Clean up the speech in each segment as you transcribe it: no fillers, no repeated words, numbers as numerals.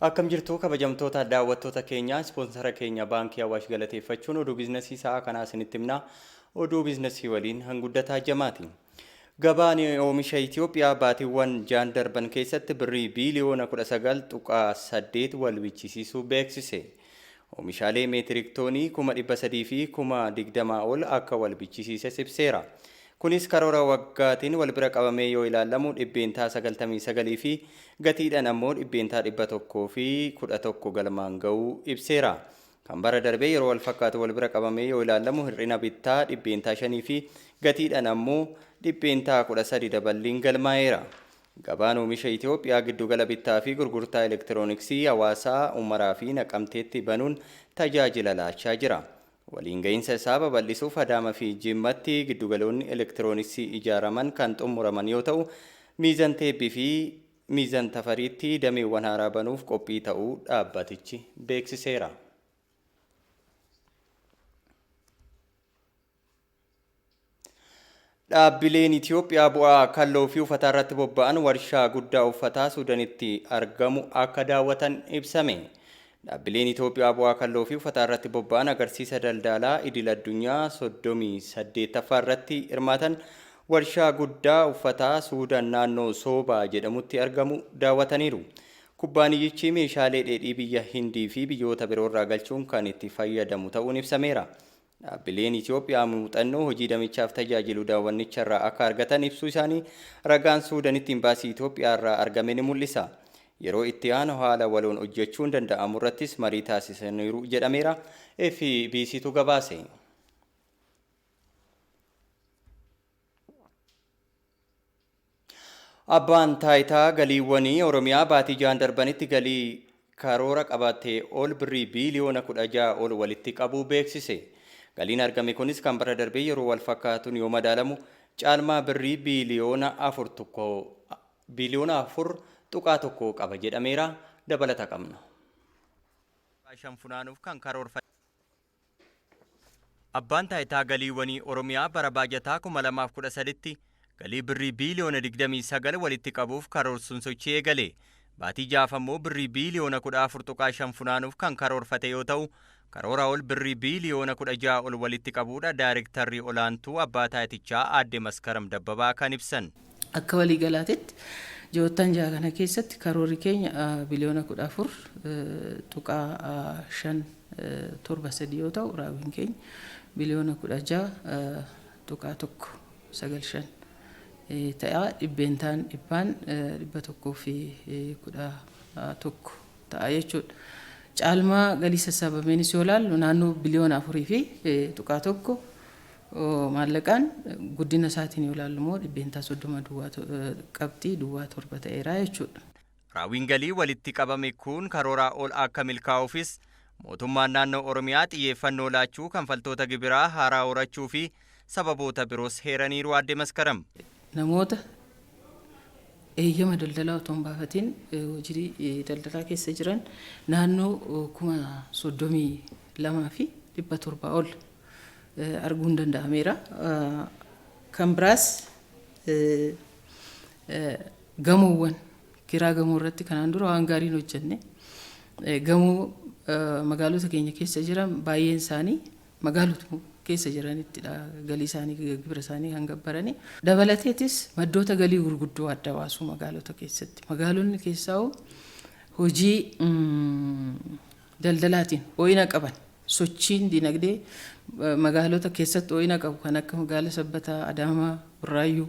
Akkam jirtu kabajamtoota daawwattoota keenya, ispoonsara keenya Baankii Awaash galateeffachuun oduu biizinasii sa'a kanaa isinitti himna. Oduu biizinasii waliin hanguddataa jamaati. Gabaan oomisha Itoophiyaa baatiiwwan 6 darban keessatti birrii biiliyoona 19.8 wal bichisiisuu beeksise. Oomishaalee meetirik toonii 300,000 fi 20,000 ol akka wal bichisiises ibseera. Kunis karoora waggaatiin wal bira qabamee yoo ilaalamu 99% fi gatiidhaan ammoo 111% galmaan ga'uu ibseera. Kan bara darbee yeroo wal fakkaatu wal bira qabamee yoo ilaalamu hir'ina bittaa 5% fi gatiidhaan ammoo 13% daballiin galmaa'eera. Gabaan oomisha Itoophiyaa giddugala bittaa fi gurgurtaa elektirooniksii Hawaasaa, Umaraa fi Naqamteetti banuun tajaajila laachaa jira. Waliin gahinsa isaa babal'isuuf Adaama fi Jimmatti giddugaloonni elektirooniksii ijaaraman kan xumuraman yoo ta'u, Miizan Teebbii fi Miizan Tafariitti dameewwan haaraa banuuf qophii ta'uu dhaabbatichi beeksiseera. Dhaabbileen Itoophiyaa bu'aa kalloo fi uffataa irratti bobba'an warshaa guddaa uffataa Suudaanitti argamu akka daawwatan ibsame. Dhaabbileen Itoophiyaa bu'aa kalloo fi uffataa irratti bobba'an agarsiisa daldalaa idil addunyaa 38ffaa irratti hirmaatan warshaa guddaa uffataa Suudaan naannoo Soobaa jedhamutti argamu daawwataniiru. Kubbaaniyyichi meeshaalee dheedhii biyya Hindii fi biyyoota biroorraa galchuun kan itti fayyadamu ta'uun ibsameera. Dhaabbileen Itoophiyaa muuxannoo hojii damichaaf tajaajilu daawwannicharraa akka argatan ibsuu isaanii ragaan Suudaanitti imbaasii Itoophiyaa irraa argame ni mul'isa. Yeroo itti aanu haala waloon hojjechuun danda'amu irrattis marii taasisaniiru jedhameera. FBCtu gabaase. Abbaan taayitaa galiiwwanii Oromiyaa baatii 6 darbanitti galii karoora qabatee ol birrii biiliyoona 16 ol walitti qabuu beeksise. Galiin argame kunis kan bara darbee yeroo wal fakkaatuun yoo madaalamu caalmaa birrii biiliyoona 4.1 qaba jedhameera. Dabalata qabna. Shan funaanuuf kan karoorfate. Abbaan taayitaa galiiwwanii Oromiyaa bara baajataa 2013tti galii birrii biiliyoona 29 walitti qabuuf karoorsuun sochii eegale. Baatii 6 ammoo birrii biiliyoona 14.5 funaanuuf kan karoorfate yoo ta'u, karoora ol birrii biiliyoona 16 ol walitti qabuudha daayirektarri olaantuu abbaa taayitichaa aadde Maskaram Dabbabaa kan ibsan. Akka waliigalaatitti ji'oottan 6 kana keessatti karoorri keenya biliyoona 14.573 yoo ta'u, raawwiin keenya biliyoona 16.195 ta'a. Dhibbeentaan dhibbaan 111 ta'a jechuudha. Caalmaa galii sassaabameenis yoo ilaallu naannoo biliyoona 4.1, maallaqaan guddina isaatiin yoo ilaallu immoo 30% duwwaa qabxii duwwaa 7 ta'eera jechuudha. Raawwiin galii walitti qabame kun karooraa ol akka milkaa'uufis mootummaan naannoo Oromiyaa xiyyeeffannoo laachuu, kanfaltoota gibiraa haaraa horachuu fi sababoota biroos heeraniiru aadde Maskaram. Namoota eeyyama daldalaa otoo hin baafatiin hojii daldalaa keessa jiran naannoo 32,700 ol arguun danda'ameera. Kan biraas gamoowwan kiraa gamoo irratti kanaan dura waan gaariin hojjenne, gamoo magaalota keenya keessa jiran baay'een isaanii magaalota keessa jiranittidha galii isaanii gibira isaanii kan gabbaranii. Dabalateetis maddoota galii gurguddoo adda baasuu, magaalota keessatti magaalonni keessaa hojii daldalaatiin ho'ina qaban, sochiin dinagdee magaalota keessatti ho'ina qabu kan akka magaala Sabbataa, Adaamaa, Burraayyuu,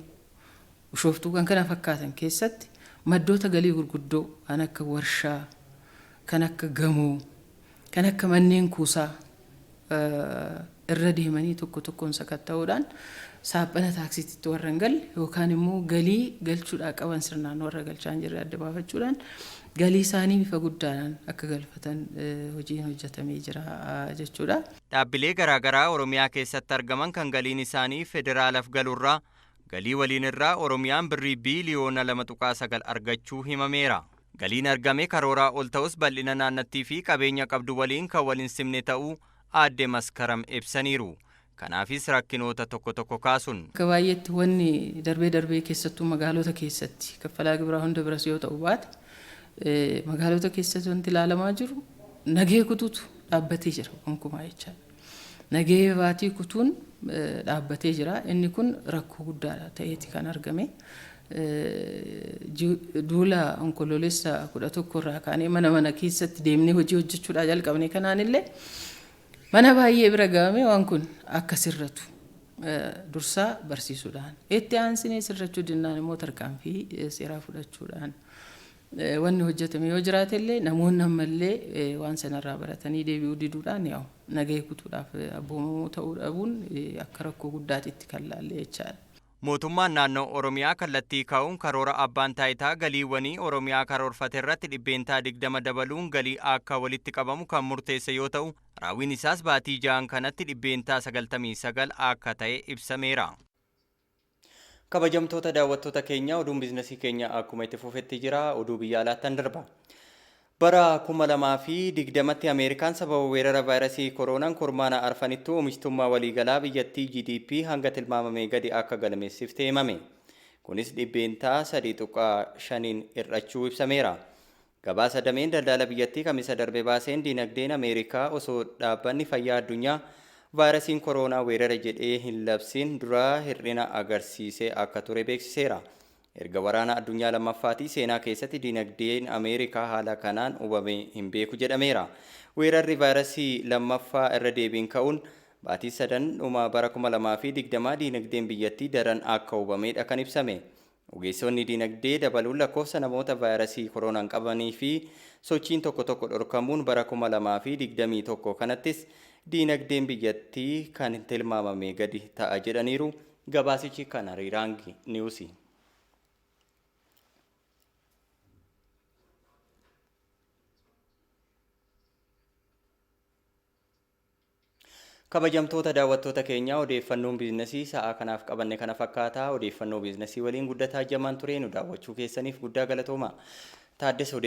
Bishooftuu kan kana fakkaatan keessatti maddoota galii gurguddoo kan akka warshaa, kan akka gamoo, kan akka manneen kuusaa irra deemanii tokko tokkoon sakatta'uudhaan saaphana taaksiitti warra hin galle yookaan immoo galii galchuudhaa qaban sirnaan warra galchaa hin jirre adda baafachuudhaan galii isaanii bifa guddaadhaan akka galfatan hojiin hojjetamee jira jechuudha. Dhaabbilee garaagaraa Oromiyaa keessatti argaman kan galiin isaanii federaalaaf galurraa galii waliin irraa Oromiyaan birrii biiliyoona 2.9 argachuu himameera. Galiin argame karooraa ol ta'us bal'ina naannattii fi qabeenya qabdu waliin kan wal hin simne ta'uu aadde Maskaram ibsaniiru. Kanaafis rakkinoota tokko tokko kaasuun. Akka baay'eetti wanni darbee darbee keessattuu magaalota keessatti kaffalaa gibiraa hunda biras yoo ta'u baate Magaalota keessatti wanti ilaalamaa jiru nagahee kutuutu dhaabbatee jira gonkumaa jechaadha. Nagahee baatii kutuun dhaabbatee jira. Inni kun rakkoo guddaadha ta'eeti kan argame. Duula Onkoloolessa 11 irraa kaanee mana mana keessatti deemnee hojii hojjechuudhaa jalqabne kanaan illee mana baay'ee bira ga'ame waan kun akka sirratu dursaa barsiisuudhaan, itti aansinee sirrachuu dinnaan immoo tarkaanfii seeraa fudhachuudhaan wanni hojjetame yoo jiraate illee, namoonni ammallee waan sanarraa baratanii deebi'uu diduudhaan yaa'u nagahee kutuudhaaf abboomamoo ta'uu dhabuun akka rakkoo guddaatitti kan laalle jechaadha. Mootummaan naannoo Oromiyaa kallattii kaa'uun karoora abbaan taayitaa galiiwwanii Oromiyaa karoorfate irratti 20% dabaluun galii akka walitti qabamu kan murteesse yoo ta'u, raawwiin isaas baatii 6 kanatti 99% akka ta'e ibsameera. Kabajamtoota daawwattoota keenya, oduun biizinasii keenya akkuma itti fufetti jira. Oduu biyya alaattan darba. Bara 2020tti Ameerikaan sababa weerara vaayirasii kooroonaan kurmaana arfanittuu oomishtummaa waliigalaa biyyattii GDP hanga tilmaamamee gadi akka galmeessifte himame. Kunis 3.5%n hir'achuu ibsameera. Gabaasa dameen daldala biyyattii Kamisa darbe baaseen, diinagdeen Ameerikaa osoo dhaabbanni fayyaa addunyaa vaayirasiin kooroonaa weerara jedhee hin labsin dura hir'ina agarsiisee akka ture beeksiseera. Erga waraana addunyaa lammaffaatii seenaa keessatti diinagdeen Ameerikaa haala kanaan hubamee hin beeku jedhameera. Weerarri vaayirasii lammaffaa irra deebiin ka'uun baatii sadan dhuma bara 2020 diinagdeen biyyattii daran akka hubameedha kan ibsame. Ogeessonni diinagdee dabaluun lakkoofsa namoota vaayirasii koronaan qabanii fi sochiin tokko tokko dhorkamuun bara 2021 kanattis diinagdeen biyyattii kan tilmaamame gadi ta'a jedhaniiru. Gabaasichi kan Hariiraangi Niwusi. Kabajamtoota daawwattoota keenya, odeeffannoon biizinasii sa'aa kanaaf qabanne kana fakkaata. Odeeffannoo biizinasii waliin Guddataa Jamaan ture. Nu daawwachuu keessaniif guddaa galatooma. Taaddasa.